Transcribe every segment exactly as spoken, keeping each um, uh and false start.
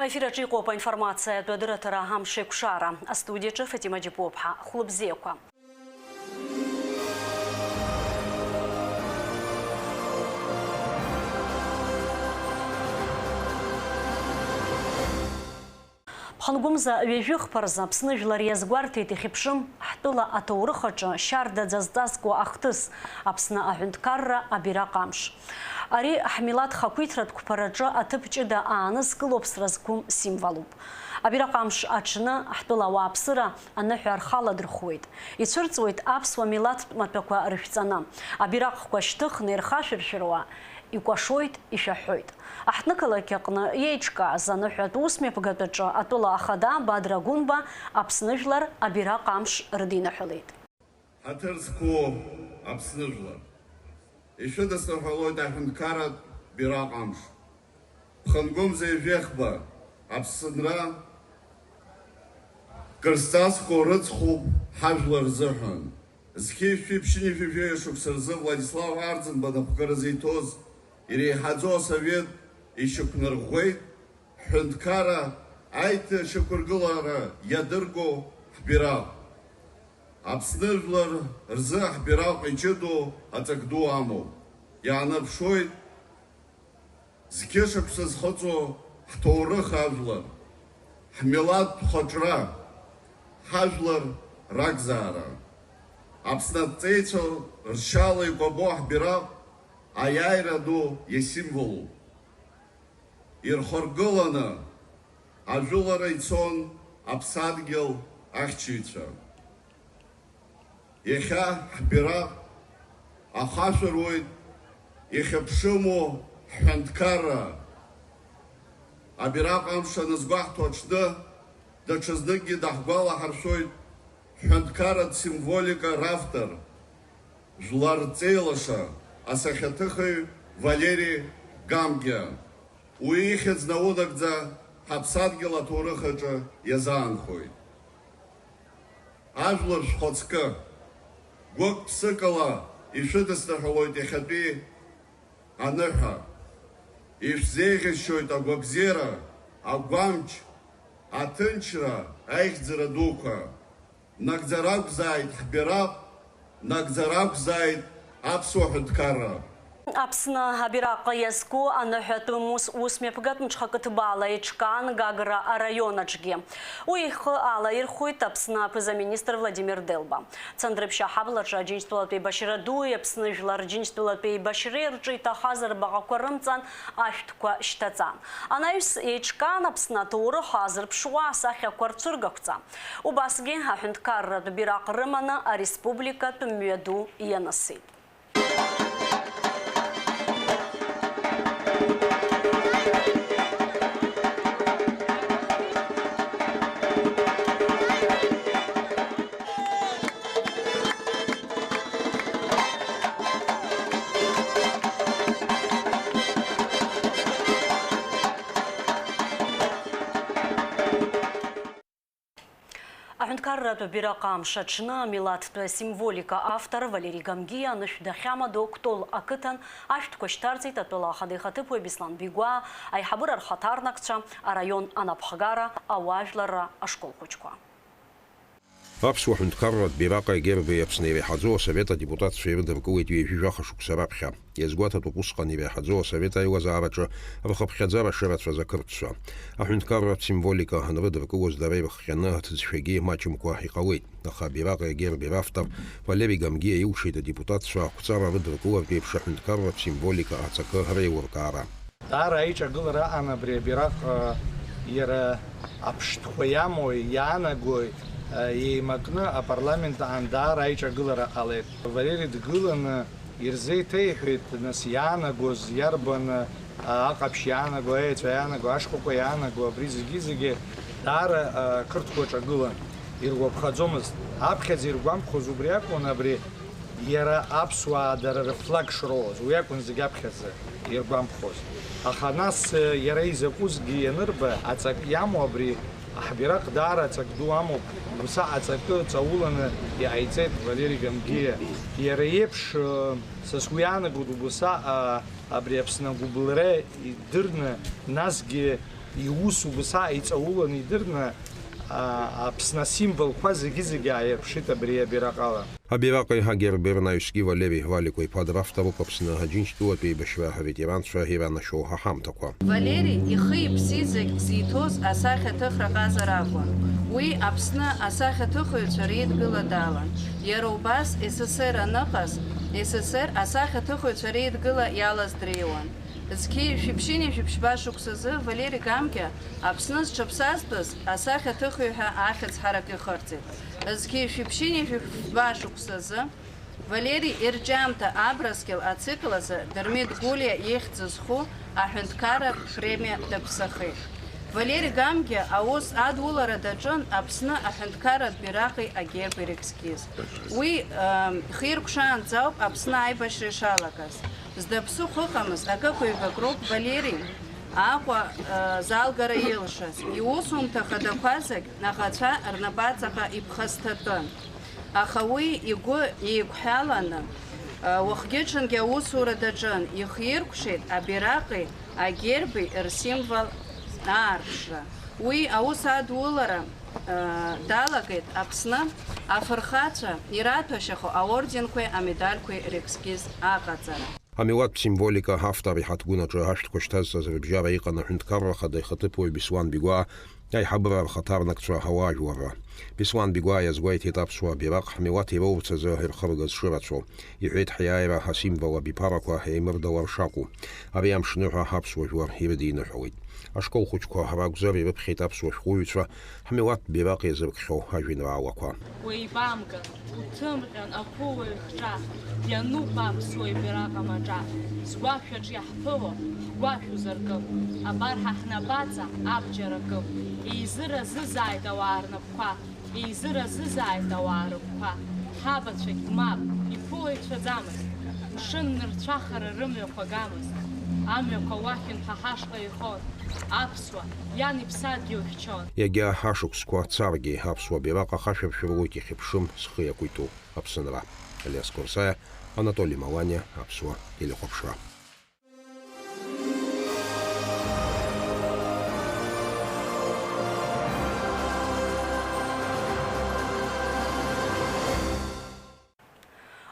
Аефир аҿы иҟоуп аинформациатә адырраҭара «Амшеикәшара». Астудиаҿы Фатима Џьапуаԥҳа. Хәлыбзиақәа. Ԥхынгәымза ҩажәи хԥа рзы Аԥсны жәлар иазгәарҭеит, ихьыԥшым ҳтәыла аҭоурых аҿы шьардаӡа зҵазкуа ахҭыс, Аԥсны аҳәынҭқарра абираҟ амш. Ари ҳмилаҭ хақәиҭратә қәԥараҿы аҭыԥ ҷыда аанызкылоуп сразқәым символуп. Абираҟ амш аҽны ҳтәыла ауааԥсыра аныҳәа рхаладырхәуеит. Ицәырҵуеит аԥсуа милаҭтә маҭәақәа рышәҵаны. Абираҟқәа шьҭыхны ирхашәыршәыруа икәашоит, ишәаҳәоит. Аҳҭнықалақь аҟны иеиҿкааз аныҳәатә усмҩаԥгатәаҿы атәыла ахада Бадра Гәынба Аԥсны жәлар абираҟ амш рыдиныҳәалеит. Ҳаҭыр зқәу Аԥсны жәлар, ишәыдысныҳәалоит аҳәынҭқарратә бираҟ амш. Ԥхынгәымза ҩажәихԥа Аԥсынра кыр зҵазкуа рыцхәуп ҳажәлар рзыҳәан. Зқьи жәшәи ԥшьынҩажәи жәаҩа шықәса рзы Владислав Арӡынба анапхгара зиҭоз иреиҳаӡоу асовет ишьақәнарӷәӷәеит ҳҳәынҭқарра аиҭашьақәыргылара иадырго ҳбираҟ. Аԥсны жәлар рзы ҳбираҟ иҷыдоу аҵак ду амоуп. Иаанарԥшуеит зқьышықәса зхыҵуа ҳҭоурых ажәлар, ҳмилаҭтә хаҿра, ҳажәлар ракзаара. Аԥсны аҵеицәа ршьала икәабо ҳбираҟ аиааира ду иасимволуп. Ирхыргыланы ажәылара ицон аԥсадгьыл ахьчаҩцәа. Иахьа ҳбираҟ ахашәыруеит ихьыԥшыму ҳҳәынҭқарра. Абираҟ амш аназгәаҳҭо аҽны, даҽазныкгьы даҳгәалаҳаршәоит ҳҳәынҭқарратә символика равтор, жәлар рҵеи лаша, асахьаҭыхҩы Валери Гамгиа. Уи ихьӡ наунагӡа ҳаԥсадгьыл аҭоурых аҿы иазаанхоит. Ажәлар шәхаҵкы, гәык-ԥсыкала ишәыдысныҳәалоит иахьатәи аныҳәа. Ишәзеиӷьасшьоит агәабзиара, агәамч, аҭынчра, аихьӡара дуқәа. Нагӡара ақәзааит ҳбираҟ, нагӡара ақәзааит аԥсуа ҳәынҭқарра. Аԥсны абираҟ иазку аныҳәатәым ус, усмҩаԥгатә мҽхакы ҭбаала еиҿкаан Гагра араион аҿгьы. Уи ихы алаирхәеит Аԥсны аԥыза-министр Владимир Делба. Цандрыԥшь аҳаблаҿы Аџьынџьтәылатә еибашьра дуи Аԥсны жәлар Џьынџьтәылатә еибашьреи рҿы иҭахаз рбаҟақәа рымҵан ашәҭқәа шьҭаҵан. Анаҩс еиҿкаан Аԥсны аҭоурых аазырԥшуа асахьақәа рцәыргақәҵа. Убасгьы аҳәынҭқарратә бираҟ рыманы ареспубликатә мҩаду ианысит. Аҳәынҭқарратә бираҟ амш аҽны амилаҭтә символика автор Валери Гамгиа анышә дахьамадоу Кәтол ақыҭан ашәҭқәа шьҭарҵеит атәыла ахада ихаҭыԥуаҩ Беслан Бигәаа, аиҳабыра рхаҭарнакцәа, араион анапхгара, ауаажәларра ашкол хәыҷқәа. Аԥсуа ҳәынҭқарратә бираҟи агерби Аԥсны иреиҳаӡоу асовет адепутатцәа ирыдыркылеит ҩажәи жәаха шықәса раԥхьа. Иазгәаҭатәуп усҟан иреиҳаӡоу асовет аиуазаараҿы рхыԥхьаӡара шырацәаз ақырҭцәа. Аҳәынҭқарратә символика анрыдыркылоз дара ирыхҟьаны аҭыӡшәагьы маҷымкәа иҟалеит. Аха абираҟи агерби равтор Валери Гамгиа илшеит адепутатцәа ақәҵара рыдыркылартә еиԥш аҳәынҭқарратә символика аҵакы реилыркаара. Даара аиҿагылара аҟан абри абираҟ, а, иара аԥштәқәа иамои, иаанагои, а, еимакны апарламент аан даара аиҿагылара ҟалеит. Валери дгыланы ирзеиҭеиҳәеит, нас, иаанагоз, иарбан, а, аҟаԥшь иаанаго, аеҵәа иаанаго, ашкәакәа иаанаго, абри зегьы-зегьы даара, а, қырҭқәа ҿагылан, иргәаԥхаӡомызт. Аԥхьаӡа иргәамԥхоз убри акәын, абри иара аԥсуаа дара рыфлаг шроуаз, уи акәын зегь аԥхьаӡа иргәамԥхоз. Аха нас, э, иара изакәызгьы ианырба, аҵак иамоу абри ҳбираҟ даара аҵак ду амоуп, уса аҵакы ҵауланы иҟаиҵеит Валери Гамгиа. Иара иеиԥш, э, са сгәы иаанагоит убаса, а, абри Аԥсны агәыбылра идырны, насгьы Иус убас ааиҵауланы идырны, а, Аԥсны асимволқәа зегьы-зегьы ааирԥшит абри абираҟ ала. Абираҟи агерби рнаҩсгьы Валери Валико-иԥа дравторуп Аԥсны Аџьынџьтәылатә еибашьра аветеранцәа иранашьоу аҳамҭақәа. Валери ихи-иԥси зегь зиҭоз асахьаҭыхра ҟазара акәын. Уи Аԥсны асахьаҭыхыҩцәа реидгыла далан. Иара убас С С Р аныҟаз, С С Р асахьаҭыхыҩцәа реидгыла иалаз дреиуан. Зқьи шәиԥшьыни жәиԥшьба шықәсазы Валери Гамгиа Аԥсны зҽаԥсазтәыз асахьаҭыхҩы ҳәа ахьӡ ҳарак ихырҵеит. Зқьи шәиԥшьыни жәиԥшьба шықәсазы Валери ирҿиамҭа Абрыскьыл ацикл азы Дырмит Гәлиа ихьӡ зху аҳәынҭқарратә премиа даԥсахеит. Валери Гамгиа аус адулара даҿын Аԥсны аҳәынҭқарратә бираҟи агерби рескиз. Уи, м, хиркәшаанӡа ауп Аԥсны аибашьра ишалагаз. Зда ԥсыхәа ыҟамыз акык-ҩбак роуп Валери Аҟәа, э, залгара илшаз. Иусумҭа хадақәа зегь аӷацәа рнапаҵаҟа иԥхасҭатәын. Аха уи игәы еиқәҳәаланы, э, уахгьы-ҽынгьы аусура даҿын, ихиркәшеит абираҟи агерби рсимвол аарԥшра. Уи аус адулара, э, далагеит Аԥсны афырхацәа ираҭәашьахо аорденқәеи амедальқәеи рескиз аҟаҵара. Амилаҭтә символика автор иҳаҭгәын аҿы ашәҭқәа шьҭазҵаз рыбжьара иҟан аҳәынҭқарра Ахада ихаҭыԥуаҩ Беслан Бигәаа, аиҳабыра рхаҭарнакцәа ауаажәларра. Беслан Бигәаа иазгәеиҭеит аԥсуаа бираҟ ҳмилаҭ ироурц азы ирхыргаз шырацәоу. Иҳәеит, ҳиааира асимвол абиԥарақәа еимырдалар шакәу. Ари амшныҳәа аԥсуа жәлар ирыдиныҳәалеит. Ашкол хәыҷқәа ракәзар, ирыԥхьеит аԥсуа шәҟәыҩҩцәа ҳмилаҭтә бираҟ иазыркхьоу ажәеинраалақәа. Уеибамган, уҭымҟьан ақәыуаҩ хҿа, иануп аԥсуа ибираҟ амаҿа. Згәашә аҿы иаҳԥыло, ҳгәашә узыркып. Абар ҳа ҳнапаҵа абџьар акып. Еизыразызааит ауаа рнапқәа, еизыразызааит ауаа рыгәқәа. Ҳабацәагь, мап, иԥула ицәаӡамызт. Мшын нырцәахара рымҩақәа гамызт. Амҩақәа уахьынтә ҳа ҳашҟа ихон. Аԥсуа, иан иԥсадгьыл хьчон. Иагьа ашықәсқәа царгьы, аԥсуа бираҟ ахашәыршәыруеит, ихьыԥшым, зхы иакәиҭу Аԥсынра. Алиас Қорсаиа, Анатоли Маланиа, Аԥсуа телехәаԥшра.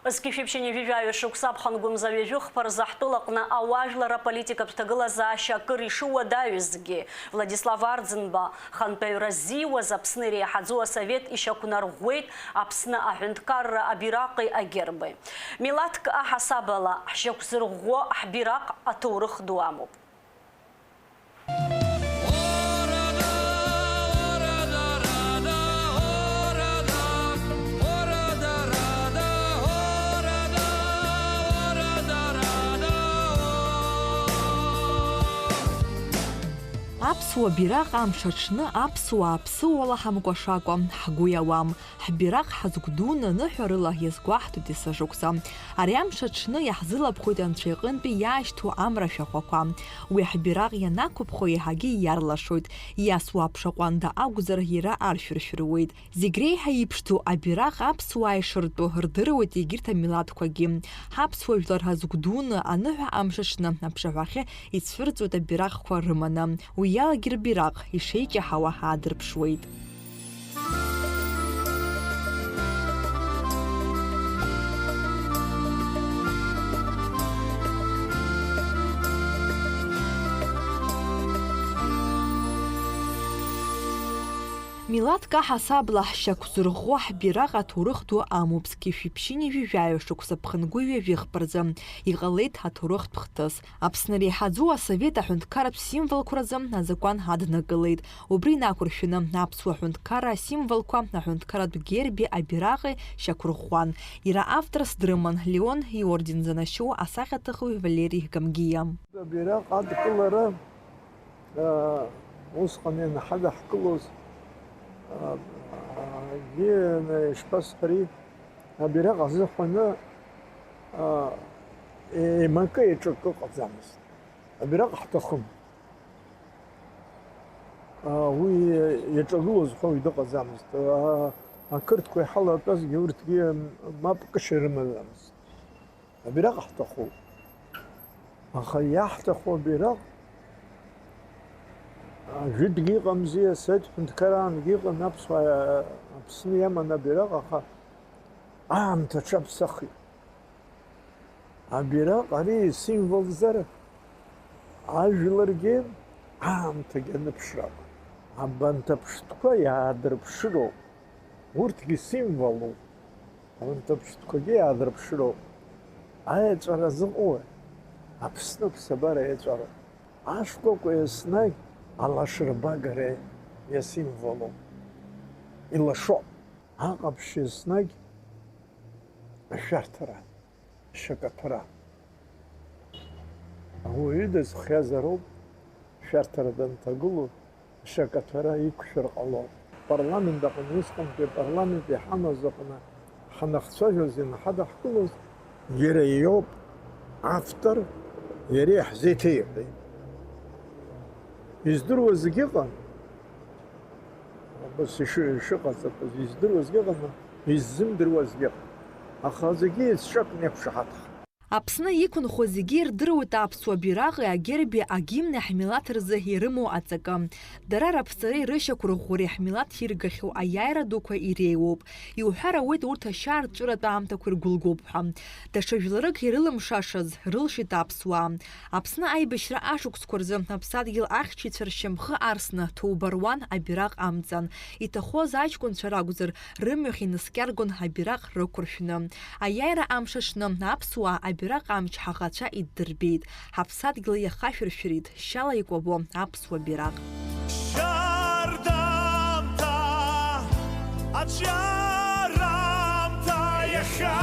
Зқьи шәиԥшьыни жәаҩа шықәса аԥхын гәымза ҩажәи хԥа рзы ҳтәылаҟны ауаажәлар аполитикатә ҭагылазаашьа акыр ишыуадаҩызгьы, Владислав Арӡынба хантәаҩра ззиуаз Аԥсны иреиҳаӡоу асовет ишьақәнарӷәӷәеит Аԥсны аҳәынҭқарра абираҟи агерби. Милаҭк аҳасабала ҳшьақәзырӷәӷәо ҳбираҟ аҭоурых ду амоуп. Аԥсуа бираҟ амш аҽны аԥсуаа ԥсыуала ҳамкәа шакәа ҳгәы иауам. Ҳбираҟ ҳазгәдуны ныҳәарыла иазгәаҳҭоит есышықәса. Ари амш аҽны иаҳзылаԥхоит Анцәа иҟынтәи иаашьҭу амра ашәахәақәа. Уи ҳбираҟ ианақәыԥхо еиҳагьы иарлашоит. Иасуа аԥша ҟәанда акәзар, иара аршәыршәыруеит. Зегь реиҳа иԥшӡоу абираҟ аԥсуаа ишыртәу рдыруеит егьырҭ амилаҭқәагьы. Ҳаԥсуа жәлар ҳазгәдуны аныҳәа амш аҽны аԥшаҳәахьы ицәырҵуеит абираҟқәа рыманы. Уи иалагьы рбираҟ ишеиҷаҳауа аадырԥшуеит. Милаҭк аҳасабала ҳшьақәзырӷәӷәо ҳбираҟ аҭоурых ду амоуп, зқьи шәиԥшьыни жәаҩа шықәса ԥхынгәы ҩажәи хԥа рзы иҟалеит ҳаҭоурыхтә хҭыс. Аԥсны иреиҳаӡоу асовет аҳәынҭқарратә символқәа рзы азакәан аднакылеит. Убри инақәыршәаны, аԥсуа ҳәынҭқарра асимволқәа, аҳәынҭқарратә герби абираҟи шьақәырӷәӷәан. Иара авторс дрыман Леон иорден занашьоу асахьаҭыхҩы Валери Гамгиа. Абираҟ адкылара, аа, усҟан ианаҳадаҳкылоз, аа, егьи, ишԥасҳәари, абираҟ азыҳәаны, аа, еимакы-еиҿакы ыҟаӡамызт. Абираҟ ҳҭахын. Аа, уи иаҿагылоз ҳәа уаҩ дыҟаӡамызт. Аа, ақырҭқәа иҳалатәазгьы урҭгьы мап кышьа рымаӡамызт. Абираҟ ҳҭахуп. Аха иаҳҭаху абираҟ, Ажәытәгьы ыҟамзи, асовет ҳәынҭқараагьы ыҟан, аԥсуаа Аԥсны иаман абираҟ, аха аамҭа аҽаԥсахит. Абираҟ ари символзар, ажәларгьы аамҭагьы аныԥшра акәын. Абанҭ аԥштәқәа иаадырԥшыроуп. Урҭгьы символуп. Абанҭ аԥштәқәагьы иаадырԥшыроуп. Аиаҵәара зыҟоуи? Аԥсны аԥсабара иаҵәароуп. Ашкәакәа еснагь алашарбагара иасимволуп. Илашоуп. Аҟаԥшь еснагь ашәарҭара, ашьакаҭәара. Ауаҩы дазхиазароуп, ашәарҭара данҭагылоу, ашьакаҭәара иқәшәар ҟалоит. Апарламент аҟны, усҟантәи апарламент иҳамаз аҟны ҳанахцәажәоз, ианҳадаҳкылоз, иара иоуп автор, иара иаҳзеиҭеиҳәеит. Издыруа зегьы ыҟан. Убас ишыҟаҵатәыз издыруазгьы ыҟан, иззымдыруазгьы ыҟан. Аха зегьы еицҿакны иақәшаҳаҭхеит. Аԥсны иқәынхо зегьы ирдыруеит аԥсуа бираҟи агерби агимни ҳмилаҭ рзы ирымоу аҵакы. Дара раԥҵареи рышьақәырӷәӷәареи ҳмилаҭ иргахьоу аиааира дуқәа иреиуоуп. Иуҳәар ауеит урҭ ашьаарҵәыратә аамҭақәа иргәылгоуп ҳәа. Даҽа жәларык ирылымшашаз рылшеит аԥсуаа. Аԥсны аибашьра ашықәсқәа рзы аԥсадгьыл ахьчаҩцәа ршьамхы арсны ҭоуба руан абираҟ амҵан. Иҭахоз аҷкәынцәа ракәзар, рымҩахь инаскьаргон абираҟ рықәыршәны. Аиааира амш аҽны аԥсуаа абираҟ амч ҳаӷацәа иддырбеит. Ҳаԥсадгьыл иахашәыршәырит шьала икәабо аԥсуа бираҟ. Шьардаамҭа, аҿиараамҭа иахьа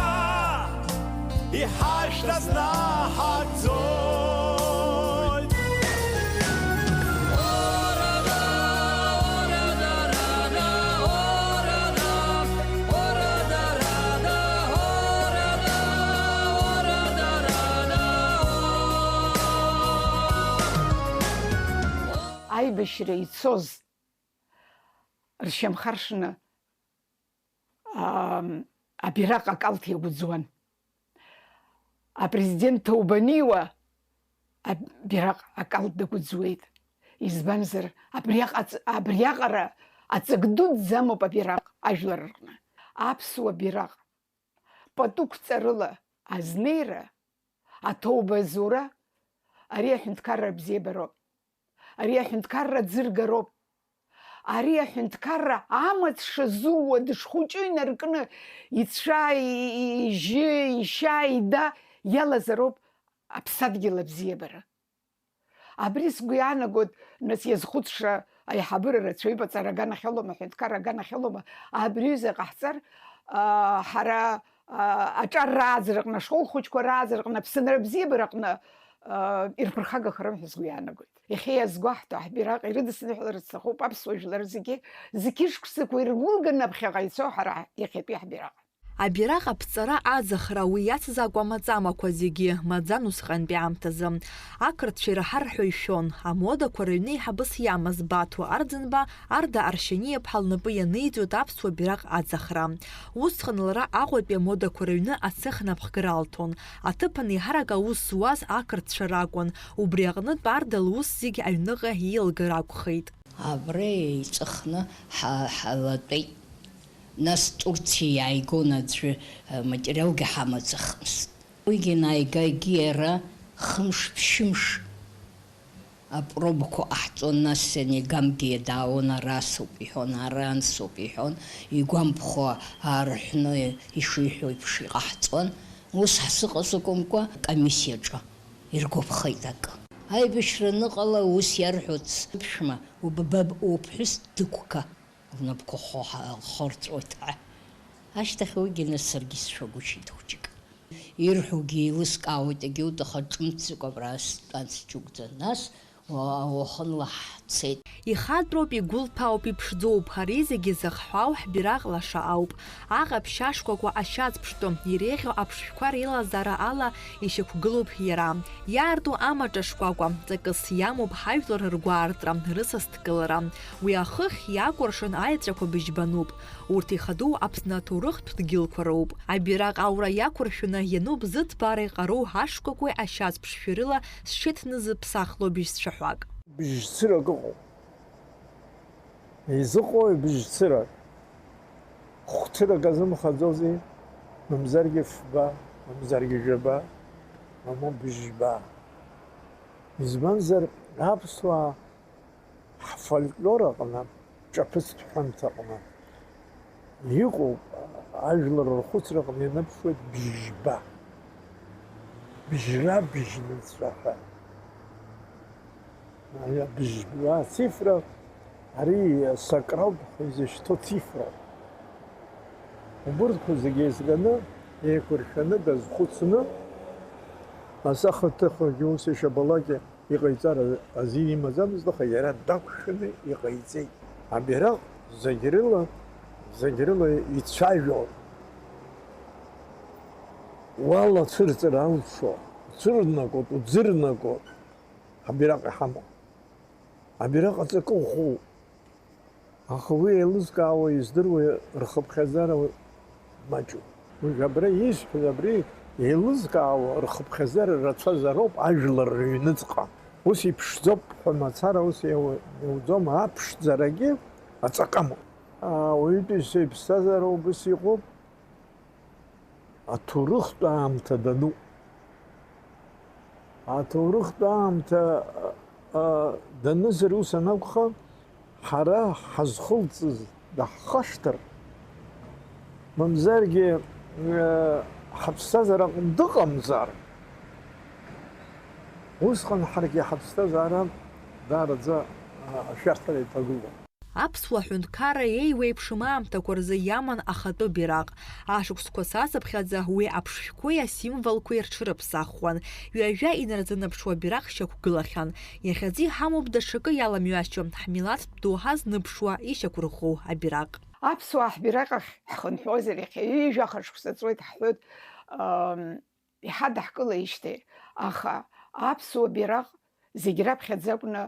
иҳашәҭаз наҳагӡоит. Аибашьра ицоз ршьамхы аршны, аа, абираҟ акалҭ иагәыӡуан. Апрезидент ҭоуба аниуа, абираҟ акалҭ дагәыӡуеит. Избанзар, абриаҟ-, абриаҟара аҵак дуӡӡа амоуп абираҟ ажәлар рҟны. Аԥсуа бираҟ пату қәҵарыла азнеира, аҭоуба зура, ари аҳәынҭқарра абзиабароуп. Ари аҳәынҭқарра ӡыргароуп. Ари аҳәынҭқарра амаҵ шазууа дышхәыҷу инаркны, ицәа, и-, и-, ижьы, ишьа, ида иалазароуп аԥсадгьыл абзиабара. Абри сгәы иаанагоит, нас, иазхәыцша аиҳабыра рацәаҩуп, аҵара аганахьалоума, аҳәынҭқарра аганахьалоума, абри аҩыза ҟаҳҵар, аа, ҳара, аа, аҿар рааӡараҟны, ашкол хәыҷқәа рааӡараҟны, аԥсынра абзиабараҟны, аа, ирԥырхагахарым ҳәа сгәы иаанагоит. Иахьа иазгәаҳҭо, ҳбираҟ ирыдысныҳәаларц сҭахуп аԥсуа жәлар зегьы, зқьышықәсақәа иргәылганы аԥхьаҟа ицо ҳара иахьатәи ҳбираҟ. Абираҟ аԥҵара, аӡахра, уи иацыз акәа-маҵамақәа зегьы маӡан усҟантәи аамҭазы. Ақырҭцәа ираҳар ҳәа ишәон, амодақәа рыҩны еиҳабыс иамаз Баҭо Арӡынба Арда Аршьаниаԥҳа лнапы ианиҵоит аԥсуа бираҟ аӡахра. Усҟан лара Аҟәатәи амодақәа рыҩны ацех напхгара алҭон. Аҭыԥан еиҳарак аус зуаз ақырҭцәа ракәын, убри аҟнытә Арда лус зегь аҩныҟа иеилгар акәхеит. Абра еиҵыхны ҳа-, ҳалатәеит. Нас Турциа иааигон аӡәы, э, материалгьы ҳамаӡахмызт. Уигьы наигагьы иара хымш-ԥшьымш апробақәа ҟаҳҵон, нас Сенегамгьы иадаауан, ара соуп иҳәон, ара ансоуп иҳәон, игәамԥхо аарҳәны ишиҳәо еиԥш иҟаҳҵон. Ус ҳзыҟаз акәымкәа, комиссиаҿы иргәаԥхеит акы. Аибашьра аныҟала ус иарҳәоит, сыԥшәма, убаб уԥҳәыс дықәга. Лнапқәа хо-, ҳа-, хорҵәоит ҳәа. Ашьҭахь уигьы нас саргьы сшәагәышьеит хәыҷык. Ирҳәогьы еилыскаауеит, егьаут, аха ҿымҭӡакәа абра стәан сџьықәӡа. Нас уа-, уахынла ҳцеит. Ихатәроуп, игәылҭәаауп, иԥшӡоуп, ари зегьы зыхҳәаау ҳбираҟ лаша ауп. Аҟаԥшь ашкәакәа ашьац ԥштәы, иреиӷьу аԥшшәқәа реилазаара ала ишьақәгылоуп иара. Иаарту амаҿа шкәакәа, ҵакыс иамоуп ҳажәлар ргәаартра, рысасдкылара. Уи ахыхь иакәыршан аеҵәақәа быжьбануп. Урҭ ихадоу Аԥсны аҭоурыхтә дгьылқәа роуп. Абираҟ аура иақәыршәаны иануп зыҭбаара иҟароу ашкәакәеи ашьац ԥшшәи рыла зшьыҭнызыԥсахло быжьцәаҳәак. Быжьцырак ыҟоуп. Изыҟои быжьцырак? Хәцырак азымхаӡози? Мамзаргьы фба, мамзаргьы жәаба, мамоу быжьба. Избанзар, аԥсуаа ҳфольклор аҟны, ҿаԥыцтә ҳәамҭаҟны иҟоуп, ажәлар рхәыцраҟны ианыԥшуеит бжьба, бжьра, бжьнацәа ҳәа. Бжьба ацифра, ари сакралтә ҳәа изышьҭоу цифра. Убырҭқәа зегьы еизганы, еиқәыршәаны, дазхәыцны, асахьаҭыхрагьы ус ишабалакьа иҟаиҵар азин имаӡамызт, аха иара дақәшәаны иҟаиҵеит. Абираҟ зегь рыла, зегь рыла ицәажәо, уалацәырҵыр алшо, уцәырнагоит, уӡырнагоит, абираҟ иҳамоу. Абираҟ аҵакы ӷәӷәоуп. Аха уи еилызкаауа издыруа рхыԥхьаӡара маҷуп. Уажә абра исҳәаз абри еилызкаауа рхыԥхьаӡара рацәазароуп ажәлар рыҩныҵҟа. Ус иԥшӡоуп ҳәа мацара ус иау-, иауӡом, аԥшӡарагьы аҵакы амоуп. Ауаҩытәыҩса иԥсҭазаара убас иҟоуп. Аҭоурыхтә аамҭа дануп. Аҭоурыхтә аамҭа, а, данызар ус анакәха, ҳара ҳазхылҵыз даҳхашҭыр, мамзаргьы, а, ҳаԥсҭазаара аҟны дыҟамзар, усҟан ҳаргьы ҳаԥсҭазаара даараӡа, а, ашәарҭара иҭагылоуп. Аԥсуа ҳәынҭқарра еиуеиԥшым аамҭақәа рзы иаман ахатәы бираҟ. Ашықәсқәа сацыԥхьаӡа уи аԥшшәқәеи асимволқәеи рҽырыԥсахуан. Ҩажәа инарзынаԥшуа бираҟ шьақәгылахьан. Иахьазы иҳамоуп даҽакы иаламҩашьо, ҳмилаҭтә доуҳа зныԥшуа, ишьақәырӷәӷәоу абираҟ. Аԥсуаа ҳбираҟ ахь ҳхынҳәуазар, иахьа ҩажәа хышықәса ҵуеит ҳҳәоит, ам, иҳадаҳкылеижьҭеи, аха аԥсуа бираҟ зегь раԥхьаӡа акәны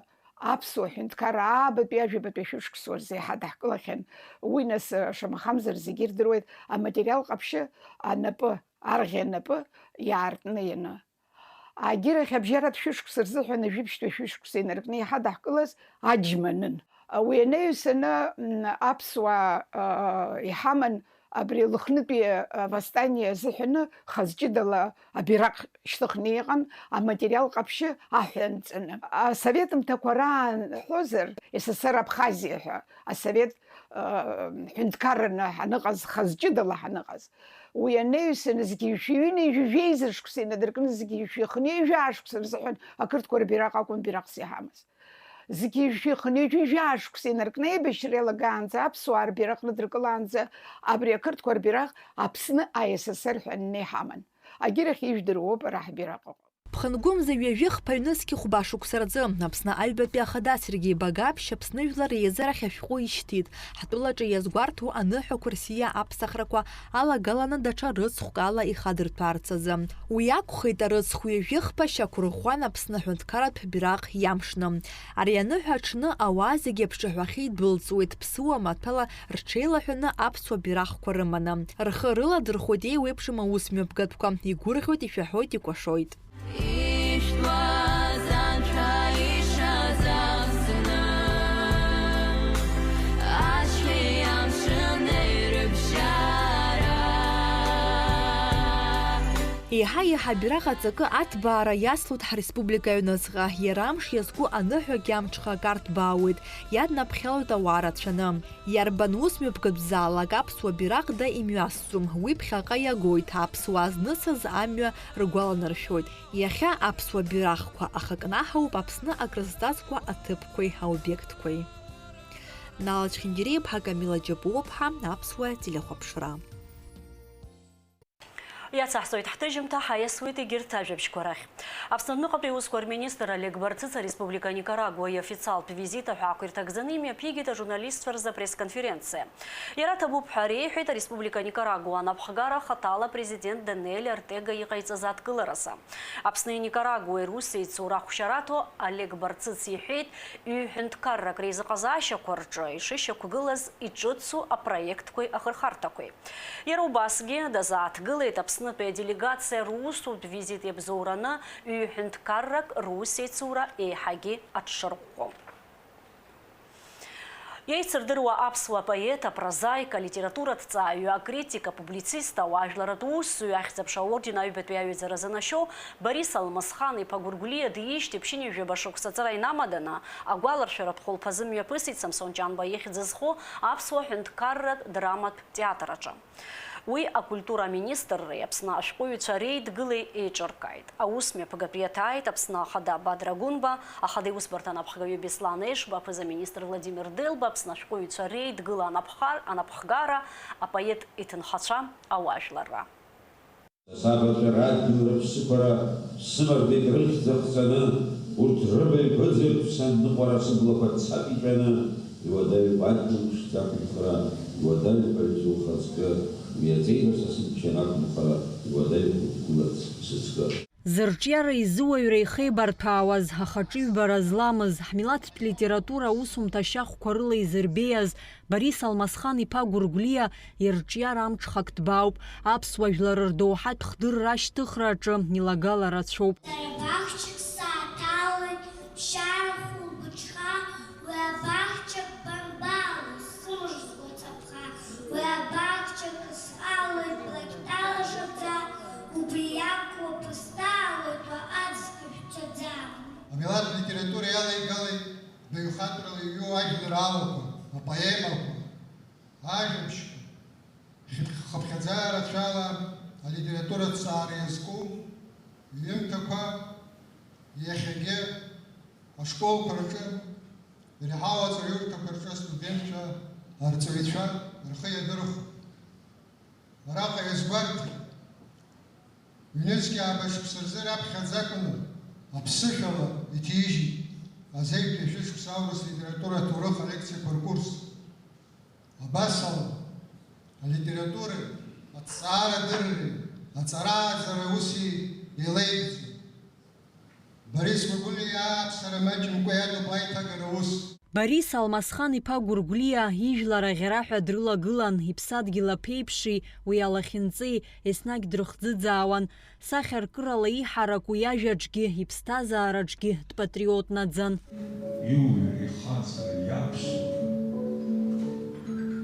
аԥсуа ҳәынҭқарра аабатәи ажәабатәи ашәышықәсқәа рзы иҳадаҳкылахьан. Уи, нас, шамахамзар, зегьы ирдыруеит, аматериал ҟаԥшьы анапы, арӷьа анапы иаартны ианы. Агьырахь абжьаратә шәышықәса рзыҳәан ажәибжьтәи ашәышықәса инаркны иҳадаҳкылаз аџьма анын. Уи анаҩсаны, м, аԥсуаа, а, иҳаман абри Лыхнытәи, а, восстание азыҳәаны хаз ҷыдала абираҟ шьҭыхны иҟан, аматериал ҟаԥшьы аҳәа анҵаны. Асовет мҭақәа раан ҳҳәозар, С С Р Абхазиа ҳәа асовет, а, ҳәынҭқарраны ҳаныҟаз, хаз ҷыдала ҳаныҟаз. Уи анаҩсаны зқьи жәшәи ҩынҩажәи жәеиза шықәса инадыркны зқьи жәшәи хынҩажәи жәаа шықәса рзыҳәан ақырҭқәа рбираҟ акәын бираҟс иҳамаз. Зқьи жәшәи хынҩажәи жәаа шықәса инаркны аибашьра иалагаанӡа, аԥсуаа рбираҟ рыдыркылаанӡа, абри ақырҭқәа рбираҟ Аԥсны А С С Р ҳәа анны иҳаман. Агьырахь ижәдыруоуп ара ҳбираҟ ыҟоуп. Ԥхынгәымза ҩажәи хԥа ҩнызқьи хәба шықәса рзы Аԥсны аҩбатәи ахада Сергеи Багаԥшь Аԥсны жәлар реизарахь ашәҟәы ишьҭит. Ҳтәылаҿы иазгәарҭо аныҳәақәа рсиа аԥсахрақәа алагаланы даҽа рыцхәк ала ихадырҭәаарц азы. Уи акәхеит, арыцхә ҩажәи хԥа шьақәырӷәӷәан Аԥсны аҳәынҭқарратә бираҟ иамшны. Ари аныҳәа аҽны ауаа зегьы аԥшаҳәахьы идәылҵуеит, ԥсыуа маҭәала рҽеилаҳәаны аԥсуа бираҟқәа рыманы. Рхы рыладырхәоит еиуеиԥшым аус мҩаԥгатәқәа, игәырӷьоит, ишәаҳәоит, икәашоит. Ишәҭуаз анцәа ишазаԥсны, ацәеи амшынеи рыбжьара. Еиҳа-еиҳа абираҟ аҵакы аҭбаара иацлоит ҳреспублика аҩныҵҟа, иара амш иазку аныҳәагьы амҽхак арҭбаауеит, иаднаԥхьалоит ауаа рацәаны. Иарбан ус мҩаԥгатәзаалак аԥсуа бираҟ да имҩасӡом, уи ԥхьаҟа иагоит, аԥсуаа знысыз амҩа ргәаланаршәоит. Иахьа аԥсуа бираҟқәа ахакнаҳауп Аԥсны акрызҵазкуа аҭыԥқәеи аобиектқәеи. Нала Чхингириаԥҳа, Камила Џьапуаԥҳа, Аԥсуа телехәаԥшра. Иацаҳҵоит ҳҭыжьымҭа, ҳаиасуеит егьырҭ ажәабжьқәа рахь. Аԥсны аҩныҟатәи аусқәа рминистр Олег Барцыц ареспублика Никарагуа иофициалтә визит аҳәаақәа ирҭагӡаны имҩаԥигеит ажурналистцәа рзы апресс-конференциа. Иара ҭабуп ҳәа реиҳәеит ареспублика Никарагуа анапхгара хаҭала апрезидент Даниель Ортега иҟаиҵаз адкыларазы. Аԥсни Никарагуеи Русиеи ицура ахәшьараҭо Олег Барцыц иҳәеит, ҩ-ҳәынҭқаррак реизыҟазаашьақәа рҿы ишышьақәгылаз иҿыцу апроектқәеи ахырхарҭақәеи. Иара убасгьы дазааҭгылеит Аԥснытәи аделегациа русутә визит иабзоураны ҩ-ҳәынҭқаррак Русиа ицура еиҳагьы аҽшырӷәӷәо. Иеицырдыруа аԥсуа поет, апрозаик, алитератураҭҵааҩы, акритик, апублицист, ауаажәларратә усзуҩ, Ахьӡ-аԥша аорден аҩбатәи аҩаӡара занашьоу Борис Алмысхан-иԥа Гәыргәлиа диижьҭеи ԥшьынҩажәаба шықәса аҵара инамаданы, агәаларшәаратә хәылԥазы мҩаԥысит Самсон Ҷанба ихьӡ зху аԥсуа ҳәынҭқарратә драматә театр аҿы. Уи акультура аминистрреи Аԥсны ашәҟәыҩҩцәа реидгылеи еиҿыркааит. Аус мҩаԥгатәы иаҭааит Аԥсны Ахада Бадра Гәынба, Ахада иусбарҭа анапхгаҩы Беслан Ешба, аԥыза-министр Владимир Делба, Аԥсны ашәҟәыҩҩцәа реидгыла анапхар-, анапхгара, апоет иҭынхацәа, ауаажәларра. Сасабацәа радгьыл рыԥсықәара, ԥсымаҭәеит рыхьӡ ахҵаны, урҭ рыбаҩқәа ыӡырԥсан ныҟәара сыблақәа цап иҟьаны, иуадаҩуп адгьыл ԥшӡа ақәынхара, иуадаҩуп аҩӡы ухаҵкы, уи аҵеира са сымччан ақәынхара, иуадаҩуп угәылац сыҵкы. Зырҿиара изы уаҩра ихеибарҭәаауаз, ахаҿыҩбара зламыз, ҳмилаҭтә литература аусумҭа шьахәқәа рыла изырбеиаз Борис Алмасхан-иԥа Гәыргәлиа ирҿиара амҽхак ҭбаауп, аԥсуа жәлар рдоуҳатә хдырра ашьҭыхра аҿы илагала рацәоуп. Сара баҳчак сааҭалоит, ԥсшьара хәылбыҽха, уи абаҳчак бамбалоз, сымш згәаҵаԥха, уи абаҳчак сҟалоит блакьҭала шаӡа, убри иакәу ԥысҭаалоит уа аҵх шәцәаӡа. Амилаҭ литература иалеигалеит баҩхатәрала иҩу ажәеинраалақәа, апоемақәа, ажәабжьқәа, хыԥхьаӡа рацәала алитература аҭҵаара иазку иҩымҭақәа иахьагьы ашколқәа рҿы, иреиҳау аҵараиурҭақәа рҿы астудентцәа, арҵаҩцәа рхы иадырхәон. Араҟа иазгәарҭеит, ҩнызқь ааба шықәса рзы раԥхьаӡа акәны аԥсышәала иҭижьит азеиԥшьышықәса аурыс литература аҭоурых алекциақәа ркурс. Абас ала, алитературеи, аҭҵаарадырреи, аҵара-ааӡара уси еилеигӡон. Борис Гәыргәлиа иааԥсара маҷымкәа иадуп аиҭагара аус. Борис Алмасхан-иԥа Гәыргәлиа ижәлар аӷьараҳәа дрылагылан, иԥсадгьыл аԥеиԥши уи алахьынҵеи еснагь дрыхӡыӡаауан, сахьаркырала иҳараку иажәаҿгьы, иԥсҭазаараҿгьы дпатриот наӡан. Иуаҩра, ихаҵара, иаԥсуара,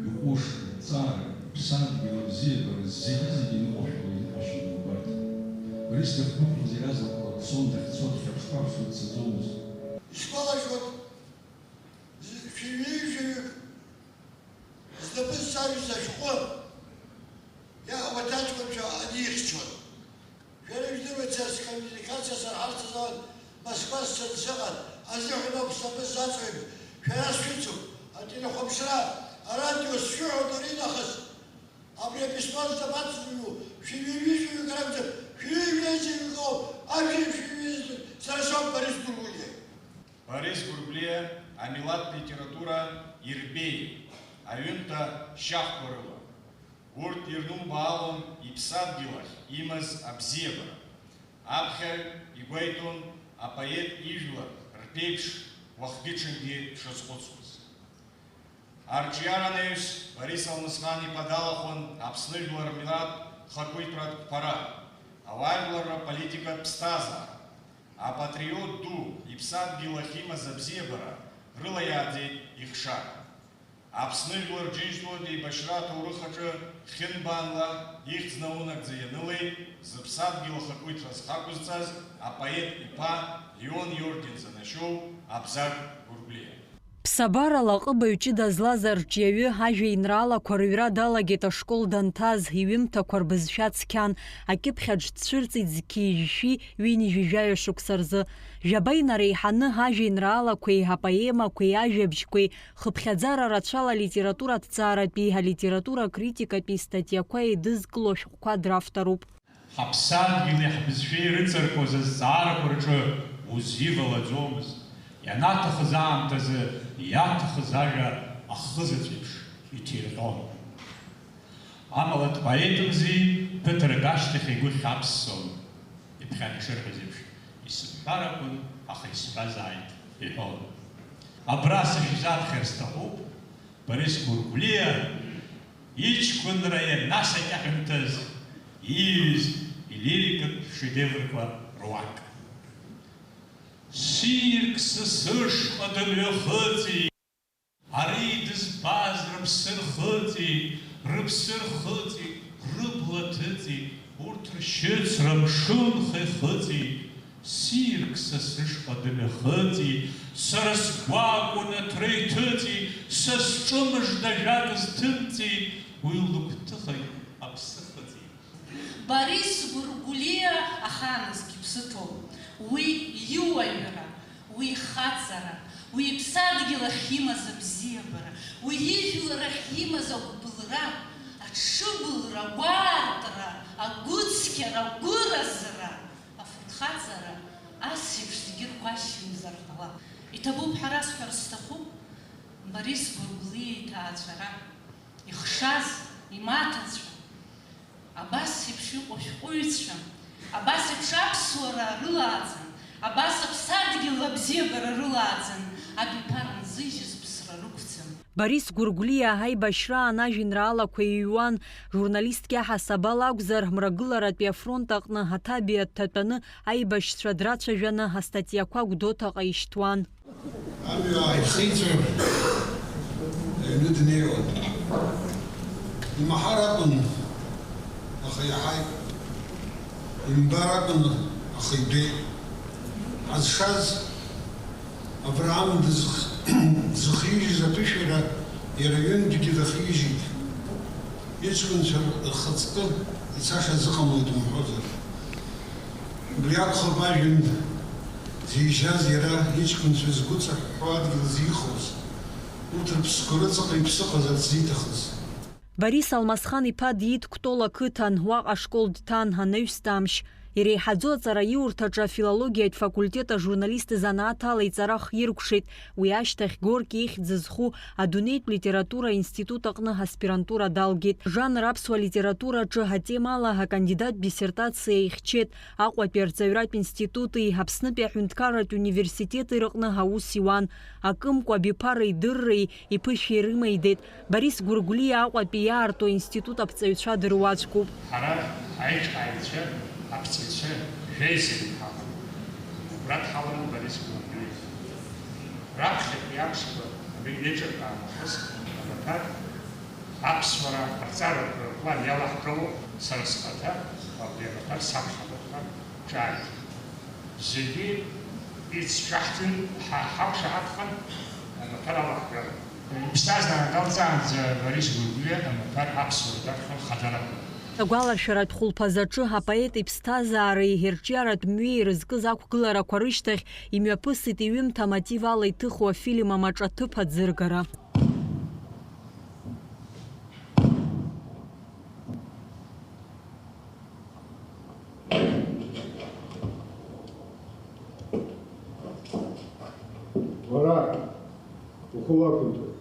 иҟәышра, иҭҵаара, иԥсадгьыл абзиабара зегьы-зегьы иныҟәашәала иныҟәашьаны иубарҭан. Борис дахьдәықәлаз иаразнак Лаксон дахьцо дхьаԥш-ԥаԥшуа дцаӡомызт. Исгәалашәоит, шәи ҩажәаҩык знапы зҵаҩыз ашәҟәы иаҳауеит аҷкәынцәа анихьчоз. Шәара ижәдыруеит, сара скоммуникациа сарҳарц азын Москва сцаны сыҟан, азыҳәан ауп снапы сзаҵоит, шәара сшәыцуп, ателехәаԥшра, арадио сшәыҳәоит аринахыс. Абри аписьмо знапы аҵаҩу шәи ҩажәаҩык ракәӡам, шәи ҩажәаҩык ауп, ажәеи шәи ҩажәаҩык, сара соуп Борис Гәыргәлиа. Борис Гәыргәлиа амилаҭ литература ирбеит аҩымҭа шьахәқәа рыла. Урҭ ирнубаалон иԥсадгьыл ахь имаз абзиабара. Аԥхьаҩ игәеиҭон апоет ижәлар рԥеиԥш уахгьы-ҽынгьы дшазхәыцуаз. Арҿиаранаҩс Борис Алмысхан-иԥа далахәын Аԥсны жәлар рмилаҭ хақәиҭратә қәԥара, ауаажәларра политикатә ԥсҭазаара. Апатриот ду, иԥсадгьыл ахь имаз абзиабара рыла иааӡеит ихшара. Аԥсны Жәлар Џьынџьтәылатә еибашьра аҭоурых аҿы хьынбаанла ихьӡ наунагӡа ианылеит зыԥсадгьыл ахақәиҭра зхақәызҵаз апоет иԥа Леон иорден занашьоу Абзагә Гәыргәлиа. Ԥсабарала ҟыбаҩ ҷыда злаз арҿиаҩы ажәеинраалақәа рыҩра далагеит ашкол данҭаз, иҩымҭақәа рбызшәа цқьан, акьыԥхьаҿ дцәырҵит зқьи жәшәи ҩынҩажәи жәаҩа шықәса рзы. Жәаба инареиҳаны ажәеинраалақәеи апоемақәеи ажәабжьқәеи хыԥхьаӡара рацәала алитература аҭҵааратәи, алитература акритикатәи статиақәа еидызкыло ашәҟәқәа дравторуп. Ҳаԥсадгьыли ҳбызшәеи ирыҵаркуаз азҵаарақәа рҿы узивалаӡомызт, ианаҭахыз аамҭазы иаҭахыз ажәа ахызаҵә еиԥш иҭирҟьон. Амала дпоетымзи, ԥыҭрак ашьҭахь игәы хьаԥсон, иԥхьан ишырҳәаз еиԥш, исымҳәар акәын, аха исҳәазааит, иҳәон. Абра сышәзаԥхьар сҭахуп, Борис Гәыргәлиа иҷкәынра ианасакьаҳәымҭаз ииҩыз илирикатә шедеврқәа руак. Ссирк са сышҟа дымҩахыҵит. Ари Рыԥсы рхыҵит, рыԥсы рхыҵит, рыбла ҭыҵит, урҭ ршьыцра мшынха ихыҵит, ссирк са сышҟа дымҩахыҵит, сара сгәакәын аҭра иҭыҵит, са сҿы мыжда ажәак зҭымҵит, уи лыгәҭыхагь аԥсы хыҵит. Борис Гәыргәлиа ахааназгьы иԥсы ҭоуп. Уи иуаҩра, уи ихаҵара, уи иԥсадгьыл ахь имаз абзиабара, уи ижәлар ахь имаз агәыбылра, аҽыбылра, агәаартра, агәыцқьара, агәыразра, афырхаҵара, ас еиԥш зегьы ргәашьамзар ҟалап. Иҭабуп ҳәа расҳәар сҭахуп Борис Гәыргәлиа иҭаацәара, ихшаз, имаҭацәа. Абас еиԥш иҟоу ашәҟәыҩҩцәа, абас еиԥш аԥсуара рылааӡан, абас аԥсадгьыл абзиабара рылааӡан, абиԥара нзыжьыз ԥсра рықәӡам. Борис Гәыргәлиа аибашьраан ажәеинраалақәа иҩуан, журналистк иаҳасабала акәзар, Мрагыларатәи афронт аҟны Аҭабиа дҭатәаны аибашьцәа драцәажәаны астатиақәа Гәдоуҭаҟа ишьҭуан. Амҩа ааихиҵәар, аҩны днеиуан. Имаҳар акәын, аха иаҳаит. Имбар акәын, аха ибеит. Ҳазшаз Авраам дызх-, дзыхижьыз аԥышәара иара ҩынтәгьы дахижьит. Иҷкәынцәа рхаҵкы ицаша азыҟамлеит умҳәозар. Убри акәхап ажәҩан зижьаз иара иҷкәынцәа згәы ҵаҳәҳәо адгьыл зихоз, урҭ рыԥсқәа рыҵаҟа иԥсы ҟазарц зиҭахыз. Борис Алмасхан-иԥа диит Кәтол ақыҭан, уаҟа ашкол дҭан, анаҩстәи амш. Иреиҳаӡоу аҵараиурҭаҿы афилологиатә факультет ажурналист изанааҭ ала иҵара хиркәшеит, уи ашьҭахь Горки ихьӡ зху адунеитә литература аинститут аҟны аспирантура далгеит. Жанр аԥсуа литератураҿы атемала акандидаттә диссертациа ихьчеит Аҟәатәи арҵаҩратә институти Аԥснытәи аҳәынҭқарратә университети рыҟны аус иуан. Акымкәа абиԥара идырреи иԥышәеи рымеидеит. Борис Гәыргәлиа Аҟәатәи иаарту аинститут аԥҵаҩцәа дыруаӡәкуп. Ҳара аиҿкааҩцәа, аԥҵаҩцәа жәеиза ҳаман. Убра дҳалан Борис Гәыргәлиа. Раԥхьатәи амшқәа абри еиҿыркаан нахыс амаҭәар аԥсуара арҵаратә план иалаҳгалоуп, сара схаҭа абри амаҭәар саԥхьаҟа ҿааиҭит. Зегьы ицәшаҳҭын, ҳа-, ҳақәшаҳаҭхан, амаҭәар алаҳгарын. Иԥсҭазаара далҵаанӡа Борис Гәыргәлиа амаҭәар аԥсуара даԥхьон хадарала. Агәалашәаратә хәылԥазаҿы апоет иԥсҭазаареи ирҿиаратә мҩеи ирызкыз ақәгыларақәа рышьҭахь имҩаԥысит иҩымҭа амотив ала иҭыху афильм амаҿаҭыԥ аӡыргара. Уара, ухы уақәымтәоит.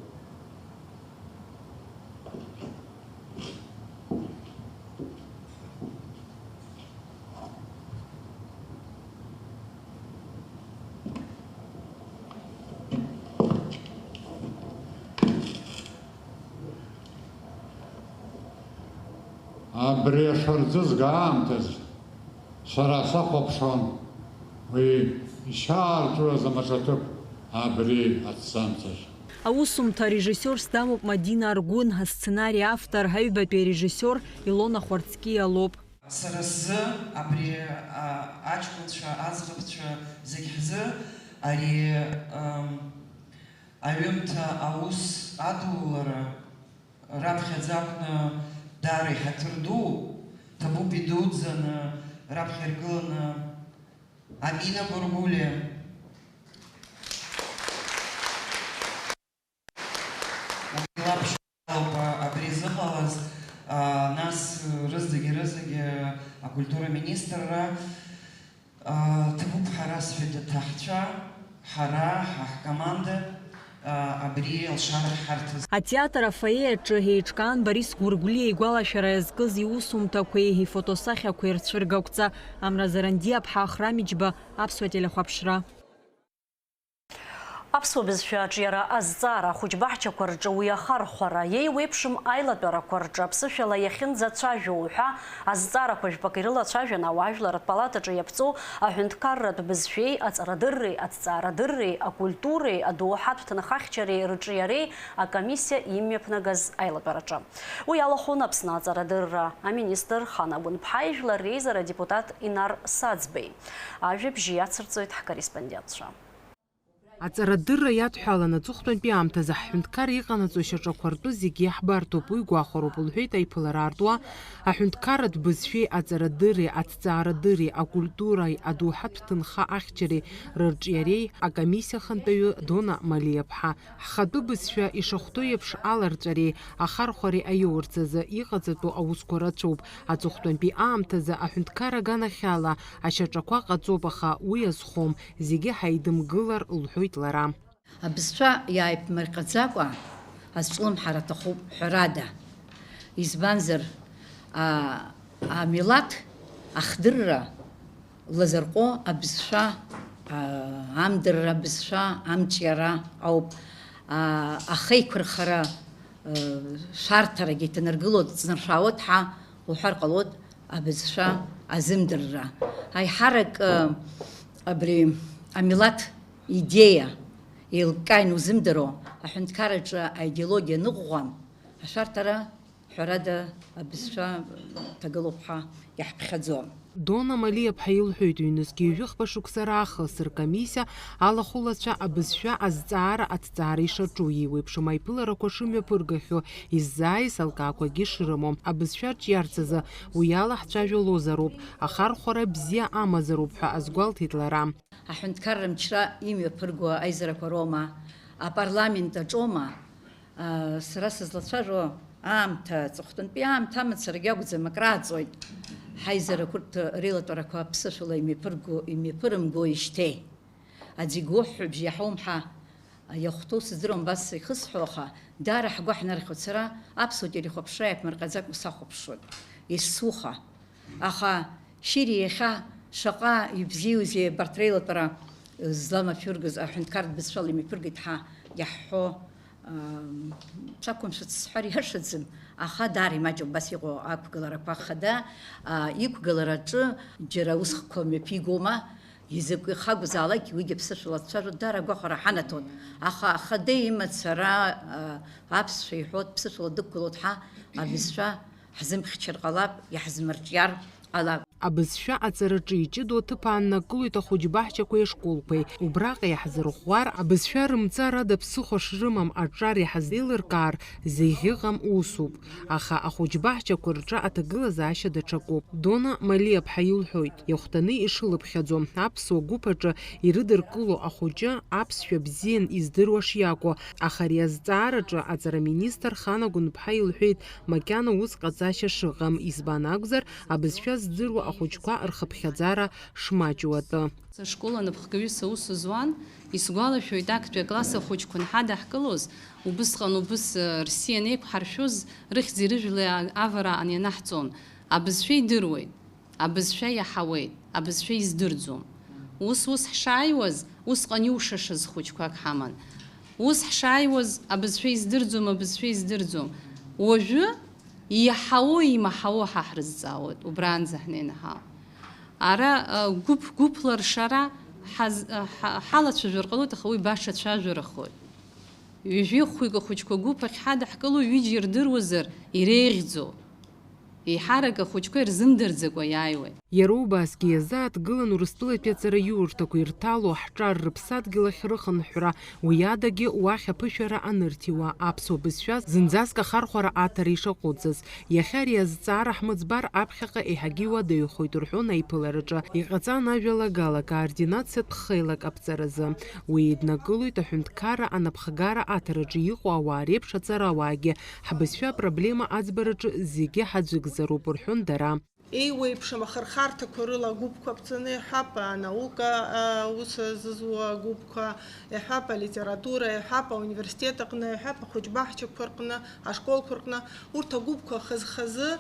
Абри ашәарӡызга аамҭазы сара сахәаԥшуан уи ишьаарҵәуаз амаҿаҭыԥ абри аҭӡамцаҿы. Аусумҭа арежиссиорс дамоуп Мадина Аргәын, асценари автор, аҩбатәи арежиссиор Илона Хәарцкиа лоуп. Сара сзы, абри, а, аҷкәынцәа, аӡӷабцәа зегь ҳзы ари, ам, аҩымҭа аус адулара раԥхьаӡа акәны даара иҳаҭыр дууп, ҭабуп идуӡӡаны раԥхьа иргыланы Амина Гәыргәлиа. Абри лаԥшьа ауп абри зыҟалаз, а, нас рызегьы, рызегьы акультура министрра, а, ҭабуп ҳәа расҳәеит аҭаҳцәа, ҳара, ҳа ҳкоманда, а, абри алшара ҳарҭаз. Атеатр афоие аҿы еиҿкаан Борис Гәыргәлиа игәалашәара иазкыз иусумҭақәеи ифотосахьақәеи рцәыргақәҵа. Амра Зарандиаԥҳа, Ахрам Иџьба, Аԥсуа телехәаԥшра. Аԥсуа бызшәа аҿиара азҵаара ахәыҷбаҳчақәа рҿы уи ахархәара, еиуеиԥшым аилатәарақәа рҿы аԥсышәала иахьынӡацәажәо уҳәа азҵаарақәа жәпак ирылацәажәан ауаажәларратә палатаҿы иаԥҵоу аҳәынҭқарратә бызшәеи аҵарадырреи, аҭҵаарадырреи, акультуреи, адоуҳатә ҭынхахьчареи рыҿиареи акомиссиа имҩаԥнагаз аилатәараҿы. Уи алахәын Аԥсны аҵарадырра аминистр Хана Гәынԥҳа ижәлар реизара адепутат Инар Саӡбеи. Ажәабжь иацырҵоит ҳкорреспондентцәа. Аҵарадырра иадҳәалан аҵыхәтәантәи аамҭазы ҳҳәынҭқар иҟанаҵо шьаҿақәа ртәы зегьы иаҳбарҭоуп, уи гәахәароуп, лҳәеит аиԥылара аартуа аҳәынҭқарратә бызшәеи аҵарадырреи аҭҵаарадырреи акультуреи адоуҳатә ҭынха ахьчареи рырҿиареи акомиссиа ахантәаҩы Дона Малиаԥҳа. Ҳхатәы бызшәа ишахәҭоу еиԥш аларҵәареи ахархәареи аиоурц азы иҟаҵатәу аусқәа рацәоуп. Аҵыхәтәантәи аамҭазы аҳәынҭқар аганахьала ашьаҿақәа ҟаҵоуп, аха уи азхом, зегьы ҳаидымгылар, лҳәоит лара. Абызшәа иааиԥмырҟьаӡакәа азҿлымҳара аҭахуп, ҳәарада. Избанзар, а, амилаҭ ахдырра лазырҟәо абызшәа, а, амдырра, абызшәа амҿиара ауп. А, ахеиқәырхара, а, шәарҭарагьы иҭанаргылоит, ҵнаршәаауеит ҳәа уҳәар ҟалоит, абызшәа азымдырра. Аиҳарак, а, абри амилаҭ идеиа еилккааины узымдыруа, аҳәынҭқарраҿы аидеологиа ныҟәӷәам, ашәарҭара, ҳәарада, абызшәа ҭагылоуп ҳәа иаҳԥхьаӡом. Дона Малиаԥҳа илҳәоит, ҩнызқь ҩажәихԥа шықәса раахыс ркомиссиа алахәылацәа абызшәа азҵаара аҭҵаара ишаҿу, еиуеиԥшым аиԥыларақәа шымҩаԥыргахьоу иззааиз алкаақәагьы шрымоу. Абызшәа рҿиарц азы уи ала ҳцәажәалозароуп, ахархәара бзиа амазароуп ҳәа азгәалҭеит лара. Аҳәынҭқарра мчра имҩаԥырго аизарақәа роума, апарламент аҿоума, а, сара сызлацәажәо аамҭа, аҵыхәтәантәи аамҭа амацарагьы акәӡам, акрааҵуеит. Ҳаизарақәа рҭ-, реилатәарақәа аԥсышәала имҩаԥырго, имҩаԥырымгоижьҭеи. Аӡә игәыҳәҳәабжь иаҳаумҳәа, иахәҭоу сыздыруам, абас ихысҳәо, аха даара ҳгәы ҳнархьуеит. Сара аԥсуа телехәаԥшра иааиԥмырҟьаӡакәа сахәаԥшуеит, есуха. Аха Шьыри иахьа шаҟа ибзиоузеи абарҭ реилатәара зламафҩыргаз, аҳәынҭқарратә бызшәала имҩаԥыргеит ҳәа иаҳҳәо, ам, сақәымшәац сҳәар иашаӡам, аха даара имаҷуп абас иҟоу ақәгыларақәа. Ахада, а, иқәгылараҿы џьара усхқәа мҩаԥигома, изакә ихагәзаалакгьы уигьы ԥсышәала дцәажәо даара агәахәара ҳанаҭон. Аха ахада имацара, а, аԥсшәа иҳәоит, ԥсышәала дықәгылоит ҳәа абызшәа ҳзымхьчар ҟалап, иаҳзмырҿиар ҟалап. Абызшәа аҵараҿы иҷыдоу аҭыԥ ааннакылоит ахәыҷбаҳчақәеи ашколқәеи. Убраҟа иаҳзырӷәӷәар, абызшәа рымҵарада ԥсыхәа шрымам аҿар иаҳзеилыркаар, зегь ыҟам усуп. Аха ахәыҷбаҳчақәа рҿы аҭагылазаашьа даҽакуп. Дона Малиаԥҳа илҳәоит, иахәҭаны ишылыԥхьаӡо, аԥсуа гәыԥ аҿы ирыдыркыло ахәыҷы аԥсшәа бзиан издыруа шиакәу, аха ари азҵаараҿы аҵараминистр Хана Гәынԥҳа илҳәеит, макьана ус ҟаҵашьа шыҟам, избан акәзар, абызшәа здыруа ахәыҷқәа рхыԥхьаӡара шмаҷу атәы. Сашкол анапхгаҩыс аус зуан, исгәалашәоит, актәи акласс ахәыҷқәа анҳадаҳкылоз, убысҟан убыс, э, рсиа анеиқәҳаршәоз, рыхьӡи рыжәлеи а-, авараан ианаҳҵон. Абызшәа идыруеит, абызшәа иаҳауеит, абызшәа издырӡом. Ус, ус ҳшааиуаз, усҟан иушашаз хәыҷқәак ҳаман. Ус ҳшааиуаз, абызшәа издырӡом, абызшәа издырӡом. Уажәы иаҳауоу, имаҳауоу ҳа ҳрызҵаауеит, убраанӡа ҳнеины ҳаауеит. Ара, а, гәыԥ-гәыԥла ршара ҳаз-, а, ҳа-, ҳалацәажәар ҟалоит, аха уи баша цәажәарахоит. Ҩажәи хәҩык ахәыҷқәа гәыԥ ахь ҳадаҳкыло ҩыџьа ирдыруазар, иреиӷьӡоу. Еиҳарак ахәыҷқәа ирзымдырӡакәа иааиуеит. Иара убасгьы иазааҭгылан Урыстәылатәи аҵараиурҭақәа ирҭало ҳҿар рыԥсадгьыл ахь рыхынҳәра, уи адагьы уахь аԥышәара анырҭиуа аԥсуа бызшәа зынӡаск ахархәара аҭара ишаҟәыҵыз. Иахьа ари азҵаара ҳмыӡбар аԥхьаҟа еиҳагьы иуадаҩхоит, рҳәон аиԥылараҿы. Иҟаҵан ажәалагала координациатә хеилак аԥҵаразы. Уи еиднакылоит аҳәынҭқарра анапхгара аҭараҿы иҟоу ауаа реиԥш аҵарауаагьы. Ҳбызшәа апроблема аӡбараҿы зегьы ҳаӡәыкзароуп, рҳәон дара. Еиуеиԥшым ахырхарҭақәа рыла агәыԥқәа ԥҵаны иҳәап, анаука аус зызуа агәыԥқәа иҳәап, алитература иҳәап, ауниверситет аҟны иҳәап, ахәыҷбаҳчақәа рҟны, ашколқәа рҟны, урҭ агәыԥқәа хаз-хазы,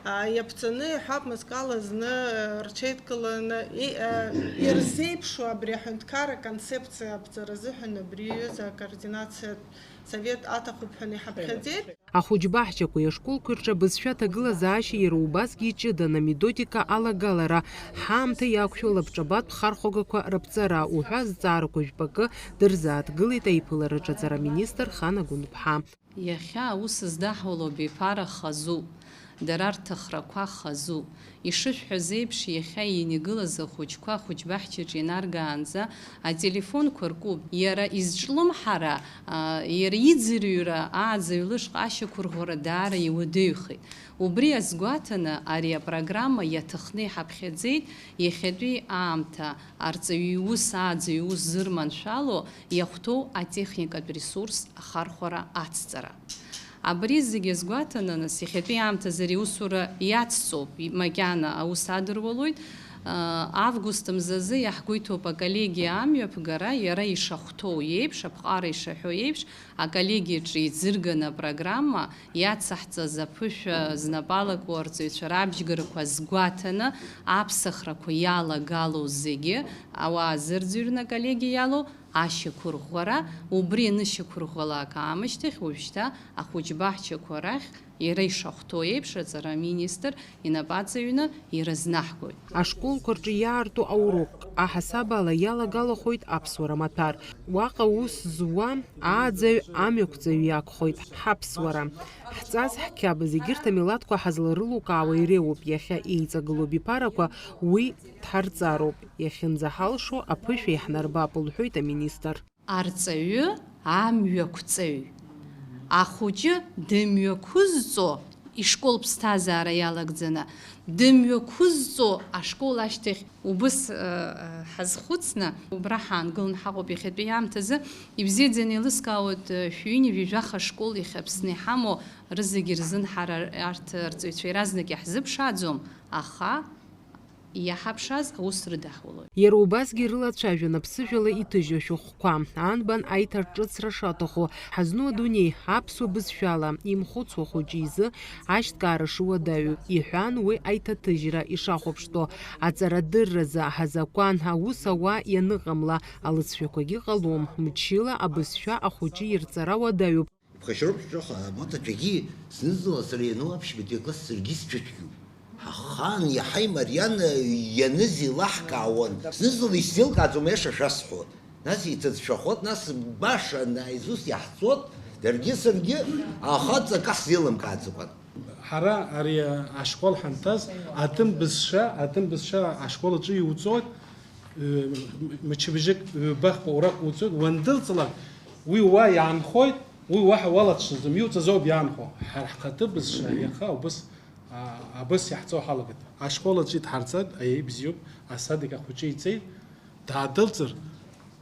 а, иаԥҵаны иҳәап, мызкала зны, а, рҽеидкыланы, и-, а, ирзеиԥшу абри аҳәынҭқарра аконцепциа аԥҵара азыҳәан абри аҩыза акоординациатә совет аҭахуп ҳәа иҳаԥхьаӡеит. Ахәыҷбаҳчақәеи ашколқәеи рҿы абызшәа аҭагылазаашьа иара убасгьы иҷыданы, аметодика алагалара, ҳаамҭа иақәшәо лабҿабатә хархәагақәа раԥҵара уҳәа азҵаарақәа жәпакы дырзааҭгылеит аиԥылараҿы аҵара аминистр Хана Гәынԥҳа. Иахьа аус здаҳуло абиԥара хазуп, дара рҭахрақәа хазуп. Ишышәҳәаз еиԥш, иахьа ианигылаз ахәыҷқәа ахәыҷбаҳчаҿы ианаргаанӡа ателефонқәа ркуп. Иара изҿлымҳара, а, иара иӡырҩра ааӡаҩ лышҟа ашьақәырӷәӷәара даара иуадаҩхеит. Убри азгәаҭаны, ари апрограмма иаҭахны иҳаԥхьаӡеит иахьатәи аамҭа арҵаҩы иус, ааӡаҩ иус зырманшәало иахәҭоу атехникатә ресурс ахархәара ацҵара. Абри зегьы азгәаҭаны, нас, иахьатәи аамҭазы ари аусура иацҵоуп, и-, макьана аус адыруалоит. Август мзазы иаҳгәеиҭоуп аколлегиа амҩаԥгара, иара ишахәҭоу еиԥш, аԥҟара ишаҳәо еиԥш, аколлегиаҿы иӡырганы апрограмма иацаҳҵаз аԥышәа знапалакуа арҵаҩцәа рабжьгарақәа азгәаҭаны аԥсахрақәа иалагало зегьы ауаа зырӡырҩны аколлегиа иалоу ашьақәырӷәӷәара, убри анышьақәырӷәӷәалак аамышьҭахь уажәшьҭа ахәыҷбаҳчақәа рахь иара ишахәҭоу еиԥш аҵара аминистр инапы аҵаҩны ирызнаҳгоит. Ашколқәа рҿы иаарту аурокк аҳасабала иалагалахоит аԥсуара маҭәар. Уаҟа аус зуа ааӡаҩ, амҩақәҵаҩ иагхоит ҳаԥсуара. Ҳҵас, ҳқьабз, егьырҭ амилаҭқәа ҳазларылукаауа иреиуоуп иахьа еиҵагылоу абиԥарақәа, уи дҳарҵароуп. Иахьынӡаҳалшо аԥышәа иаҳнарбап, лҳәоит аминистр. Арҵаҩы, амҩақәҵаҩ. Ахәыҷы дымҩақәызҵо, ишкол ԥсҭазаара иалагӡаны, дымҩақәызҵо ашкол ашьҭахь убыс, э, э, ҳазхәыцны, убра ҳаангыланы ҳаҟоуп иахьатәи аамҭазы. Ибзиаӡаны еилыскаауеит, э, шәҩыни жәаха школ иахьа Аԥсны иҳамоу, рызегьы рзын ҳара арҭ арҵаҩцәа иаразнак иаҳзыԥшааӡом, аха иаҳаԥшааз аус рыдаҳулоит. Иара убасгьы ирылацәажәон аԥсыжәла иҭыжьу ашәҟәқәа, анбан аиҭарҿыцра шаҭаху, ҳазну адунеи, аԥсуа бызшәала, имхәыцуа хәыҷы изы ашьҭкаара шуадаҩу, иҳәан уи аиҭаҭыжьра ишахәаԥштәу, аҵарадырразы, ҳазакәан, аус ауа ианыҟамла, алыҵшәақәагьы ҟалом, мчыла абызшәа ахәыҷы ирҵара уадаҩуп. Ԥхашьароуп ҿаха амаҭацәагьы зны-зынла сара иану аԥшьбатәи акласс саргьы сцәыцәгьоуп. Ҳахан иаҳа имариан ианыз еилаҳкаауан. Зны-зынла исзеилкааӡом, аиаша шәасҳәоит. Нас иҭыӡшәахоит, нас баша наизусть иаҳҵоит, даргьы саргьы, аха ҵакы ҳзеилымкааӡакәан. Ҳара ари ашкол ҳанҭаз, атәым бызшәа, атәым бызшәа ашкол аҿы иуҵоит, ы, мчыбжьык, ҩба-хԥа урак уҵоит, уандәылҵлак, уи уа иаанхоит, уи уаҳа уалаҽшаӡом, иуҵаз ауп иаанхо. Ҳара ҳхатәы бызшәа иаха убыс, а, абыс иаҳҵо ҳалагеит. Ашкол аҿы идҳарҵеит, аиеи, бзиоуп, асадик ахәыҷы иҵеит, даадәылҵыр,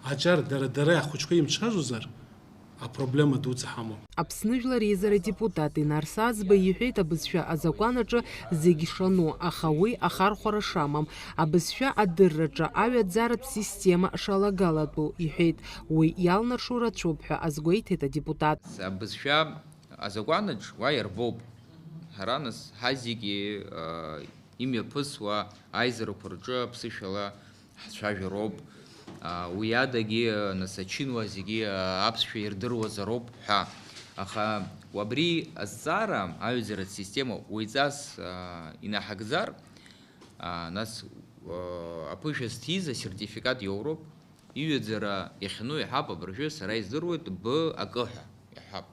аҿар дара, дара ахәыҷқәа имҽхажәозар, апроблема дуӡӡа ҳамоуп. Аԥсны Жәлар Реизара адепутат Инар Саӡба иҳәеит абызшәа азакәан аҿы зегь шану, аха уи ахархәара шамам, абызшәа адырраҿы аҩаӡаратә система шалагалатәу иҳәеит. Уи иалнаршо рацәоуп ҳәа азгәеиҭеит адепутат. Абызшәа азакәанаҿ уа иарбоуп. Ҳара нас ҳазегьы, а, имҩаԥысуа аизарақәа рҿы аԥсышәала ҳцәажәароуп. А, уи адагьы, нас, ачынуаа зегьы, а, аԥсшәа ирдыруазароуп ҳәа. Аха уабри азҵаара, аҩаӡаратә система уаҩҵас, а, инаҳагӡар, а, нас, а, аԥышәа зҭиз асертификат иоуроуп, иҩаӡара иахьану иҳәап, абыржәы сара издыруеит, б акы ҳәа иҳәап.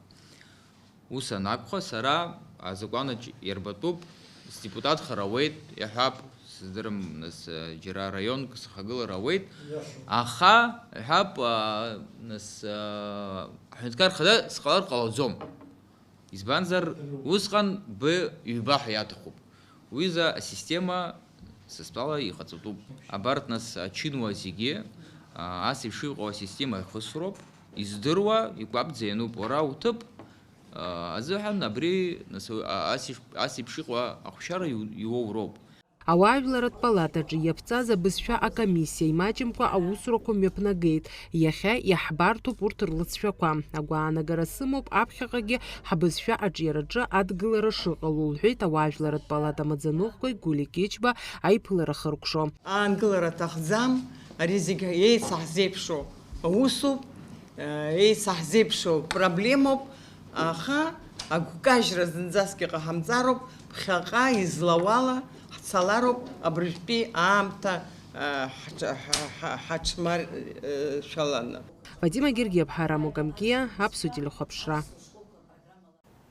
Ус анакәха, сара азакәанаҿ иарбатәуп, сдепутатхар ауеит, иҳәап, сыздырам, нас, џьара раионк сахагылар ауеит, аха, иҳәап, а, нас, а, аҳәынҭқар хада сҟалар ҟалаӡом. Избанзар, усҟан б ҩба ҳәа иаҭахуп. Уи изы асистема, са стәала, иҟаҵатәуп. Абарҭ, нас, ачынуаа зегьы, а, ас еиԥш иҟоу асистема ихысроуп, издыруа, игәаԥӡа иануп, уара уҭыԥ, а, азыҳәан абри, нас, а, ас еиԥш, ас еиԥш иҟоу ахәшьара иу-, иуоуроуп. Ауаажәларратә палатаҿы иаԥҵаз абызшәа акомиссиа имаҷымкәа аусурақәа мҩаԥнагеит. Иахьа иаҳбарҭоуп урҭ рлыҵшәақәа. Агәаанагара сымоуп, аԥхьаҟагьы ҳбызшәа аҿиараҿы адгылара шыҟало, лҳәеит ауаажәларратә палата амаӡаныҟәгаҩ Гәлиа Кьычба аиԥылара хыркәшо. Аангылара аҭахӡам, ари зегь еицаҳзеиԥшу аусуп, еицаҳзеиԥшу проблемоуп. Аха агәкажьра зынӡаск иҟаҳамҵароуп, ԥхьаҟа излауала ҳцалароуп абыржәтәи аамҭа, а, ҳаҽ-, ҳа-, ҳа-, ҳаҽмаршәаланы. Вадима Гергиаԥҳа, Рамо Гамгиа, Аԥсуа телехәаԥшра.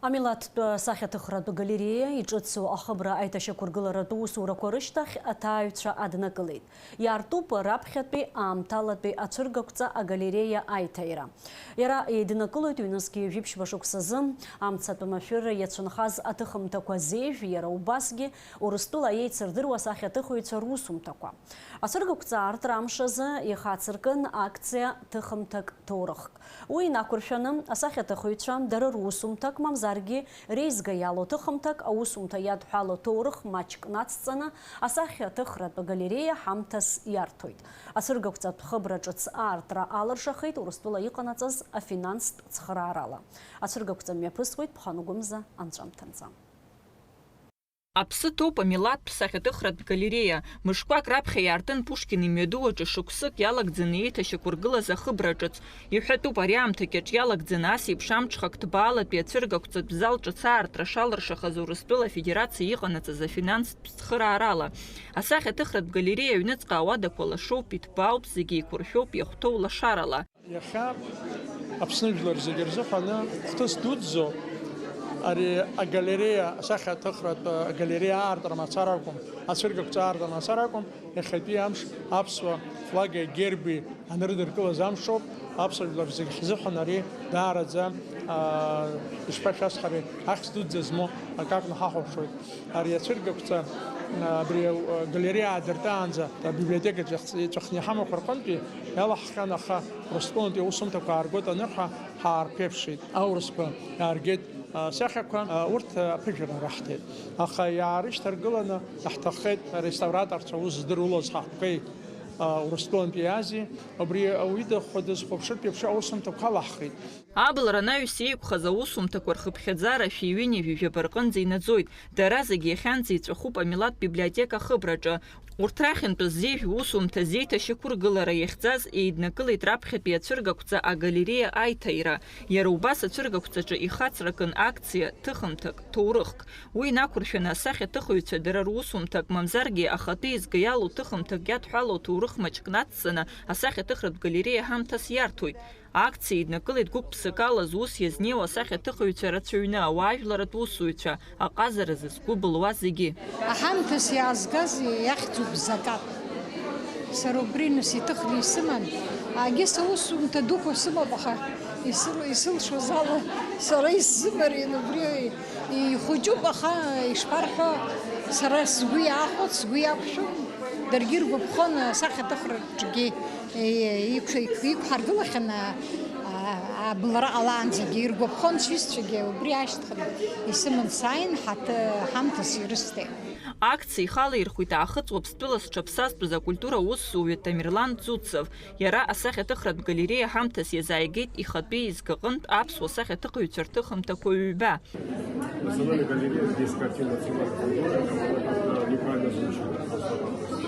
Амилаҭтә сахьаҭыхратә галереиа иҿыцу ахыбра аиҭашьақәыргыларатә усурақәа рышьҭахь аҭааҩцәа аднакылеит. Иаартуп раԥхьатәи аамҭалатәи ацәыргақәҵа агалереиа аиҭаира. Иара еиднакылоит ҩнызқьи жәиԥшьба шықәсазы амцатә машәыр иацәынхаз аҭыхымҭақәа зеижә, иара убасгьы Урыстәыла еицырдыруа асахьаҭыхыҩцәа русумҭақәа. Ацәыргақәҵа аартра амш азы ихацыркын акциа ҭыхымҭак ҭоурыхк. Уи инақәыршәаны, асахьаҭыхыҩцәа дара русумҭак, мамзаргьы реизга иалоу ҭыхымҭак, аусумҭа иадҳәалоу ҭоурых маҷк нацҵаны, асахьаҭыхратә галереиа ҳамҭас иарҭоит. Ацәыргақәҵатә хыбра ҿыц аартра алыршахеит Урыстәыла иҟанаҵаз афинанстә цхыраарала. Ацәыргақәҵа мҩаԥысуеит ԥхынгәымза анҵәамҭанӡа. Аԥсы ҭоуп амилаҭтә сахьаҭыхратә галереиа. Мышқәак раԥхьа иаартын Пушкин имҩаду аҿы шықәсык иалагӡаны еиҭашьақәыргылаз ахыбра ҿыц. Иҳәатәуп, ари аамҭагьы аҿы иалагӡаны ас еиԥш амҽхак ҭбаалатәи ацәыргақәҵатә зал ҿыц аартра шалыршахаз Урыстәыла Афедерациа иҟанаҵаз афинанстә цхыраарала. Асахьаҭыхратә галереиа аҩныҵҟа ауадақәа лашоуп, иҭбаауп, зегьы еиқәыршәоуп, иахәҭоу лашарала. Иахьа Аԥсны жәлар зегьы рзыҳәаны хҭыс дуӡӡоуп. Ари агалереиа, асахьаҭыхратә агалереиа аартра мацара акәым, ацәыргақәҵа аартра мацара акәым, иахьатәи амш аԥсуа флаги агерби анрыдыркылаз амшоуп. Аԥсуа жәлар зегьы ҳзыҳәан ари даараӡа, аа, ишԥашәасҳәари, ахьӡ дуӡӡа змоу акы акәны ҳахәаԥшуеит. Ари ацәыргақәҵа, аа, абри агалереиа аадыртаанӡа абиблиотекаҿ иаҳҵ-, иҵәахны иҳамақәа рҟынтәи иалаҳххьан, аха Урыстәылантәи аусумҭақәа ааргоит анырҳәа, ҳаарԥеиԥшит. Аурысқәа иааргеит асахьақәа, урҭ аԥыжәара раҳҭеит. Аха иаарышьҭаргыланы иаҳҭаххеит ареставраторцәа аус здырулоз ҳаҳәқәеи Урыстәылантәи Азиеи. Убри ауаҩы дахәхәа дызхәаԥшыртә еиԥш аусумҭақәа алаҳхит. Абылра анаҩс еиқәхаз аусумҭақәа рхыԥхьаӡара шәи ҩынҩажәи жәаба рҟынӡа инаӡоит. Дара зегьы иахьанӡа иҵәахуп амилаҭтә библиотека ахыбраҿы. Урҭ рахьынтә зежә усумҭа зеиҭашьақәыргылара иахьӡаз еиднакылеит раԥхьатәи ацәыргақәҵа агалереиа аиҭаира. Иара убас ацәыргақәҵаҿы ихацыркын акциа, ҭыхымҭак, ҭоурыхк. Уи инақәыршәаны асахьаҭыхыҩцәа дара русумҭак, мамзаргьы ахатәы еизга иалоу ҭыхымҭак иадҳәалоу ҭоурых маҷк нацҵаны асахьаҭыхратә галереиа ҳамҭас иарҭоит. Акциа еиднакылеит гәык-ԥсыкала зус иазнеиуа асахьаҭыхыҩцәа рацәаҩны, ауаажәларратә усуҩцәа, аҟазара зызгәыбылуа зегьы. Аҳамҭас иаазгаз иахьӡуп закат. Сара убри нас иҭыхны исыман. Егьыс аусумҭа дуқәа сымоуп, аха исыл-, исылшоз ала сара исзымариан убри. Ихәыҷуп, аха ишԥарҳәо, сара сгәы иаахәоит, сгәы иақәшәом. Даргьы иргәаԥхон асахьаҭыхраҿгьы, е, иқә-, иқә-, иқәҳаргылахьан, а, а, абылра ҟалаанӡагьы. Иргәаԥхон сҩызцәагьы, убри ашьҭахь исыман сааин, ҳаҭ-, ҳамҭас ирысҭеит. Акциа ихалаирхәит Аахыҵ Уаԥстәыла зҽаԥсазтәыз акультура усзуҩы Тамерлан Ӡуцев. Иара асахьаҭыхратә галереиа ҳамҭас иазааигеит ихатәы еизгаҟынтә аԥсуа сахьаҭыхыҩцәа рҭыхымҭақәа ҩба. Национальная галерея, здесь картина национального художника, она как-то неправильно озвучена.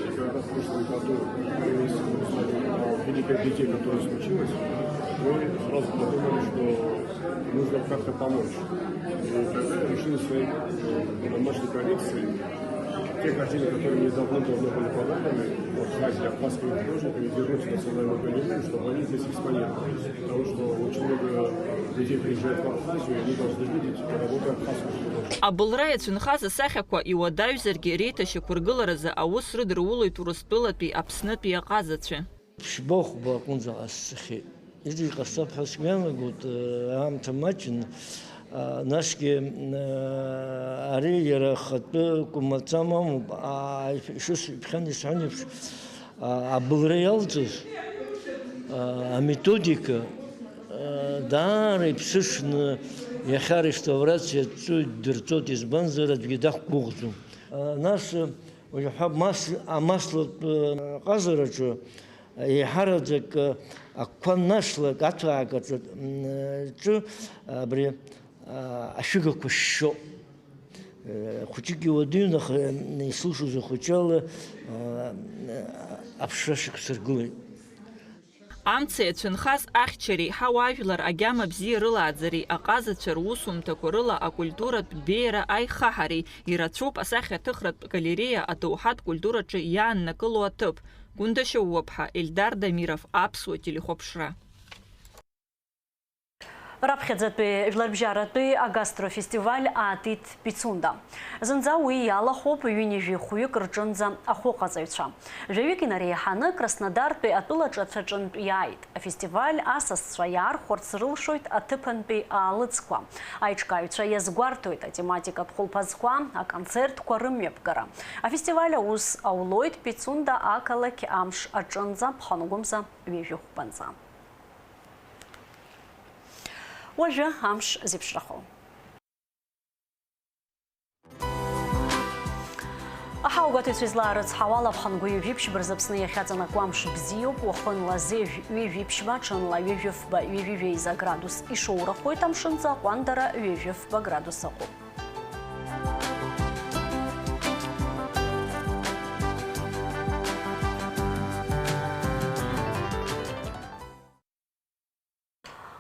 И когда в прошлом году мы с ним узнали о великой беде, которая случилась, мы сразу подумали, что нужно как-то помочь. И тогда решили своей, э, домашней коллекцией те картины, которые мне давным-давно были подарены, вот, знаете, абхазскими художниками, вернуть в Национальную галерею, чтобы они здесь экспонировались. Потому что очень много людей приезжают в Абхазию, и они должны видеть работы абхазских художников. Абылра иацәынхаз асахьақәа иуадаҩзаргьы реиҭашьақәыргыларазы аус рыдырулоит Урыстәылатәи Аԥснытәи аҟазацәа. Ԥшьба-хәба аҟынӡа ҟасҵахьеит. Иҵегь ҟасҵап ҳәа сгәы иаанагоит, аамҭа маҷын. Насгьы ари иара ахатәы кәмаҵам амоуп. Ишысҳәан, исҳәан еиԥш, абылра иалҵыз аметодика даара иԥсыҽны иахьа реставрациа дҵоит, дырҵоит, избанзар, аӡәгьы дақәгәыӷӡом. Нас Уажәы ҳәа мас-, амаслатә, э, ҟазараҿы еиҳараӡак, э, ақәа нашлак аҭәаак аҿы, м, ҿы абри, а, ашәыгақәа шәшьо. Э, хәыҷык иуадаҩын, аха, м, исылшоз ахәыҷы ала, а, аԥшра шықәсыргылеит. Амца иацәынхаз ахьчареи, ҳауаажәлар агьама бзиа рылааӡареи, аҟазацәа русумҭақәа рыла акультуратә беиара аихаҳареи ирацәоуп асахьаҭыхратә галереиа адоуҳатә культураҿы иааннакыло аҭыԥ. Гәындашьа Ууаԥҳа, Ельдар Дамиров, Аԥсуа телехәаԥшра. Раԥхьаӡатәи жәларбжьаратәи агастрофестиваль аатит Пицунда. Зынӡа уи иалахәуп ҩынҩажәи хәҩык рҿынӡа ахәыҟаҵаҩцәа. Жәаҩык инареиҳаны Краснодартәи атәылаҿы аҽаҿынтә иааит. Афестиваль асасцәа иаархәарц рылшоит аҭыԥантәи аалыҵқәа. Аиҿкааҩцәа иазгәарҭоит атематикатә хәылԥазқәа, аконцертқәа рымҩаԥгара. Афестиваль аус аулоит Пицунда ақалақь амш аҿынӡа, ԥхынгәымза ҩажәи хәбанӡа. Уажәы амш зеиԥшрахо. Аҳауагәаҭаҩцәа излаарыцҳауа ала, ԥхынгәы ҩажәи ԥшьба рзы Аԥсны иахьаҵанакуа амш бзиоуп, уахынла зежә ҩажәи ԥшьба, ҽынла ҩажәи фба, ҩажәи жәеиза градус ишоурахоит, амшынҵа аҟәандара ҩажәи фба градус ыҟоуп.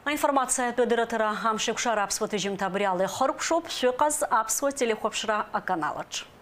Аинформациатә адырраҭара амшеикәшара аԥсуа ҭыжьымҭа абри ала ихыркәшоуп, шәыҟаз аԥсуа телехәаԥшра аканалаҿ.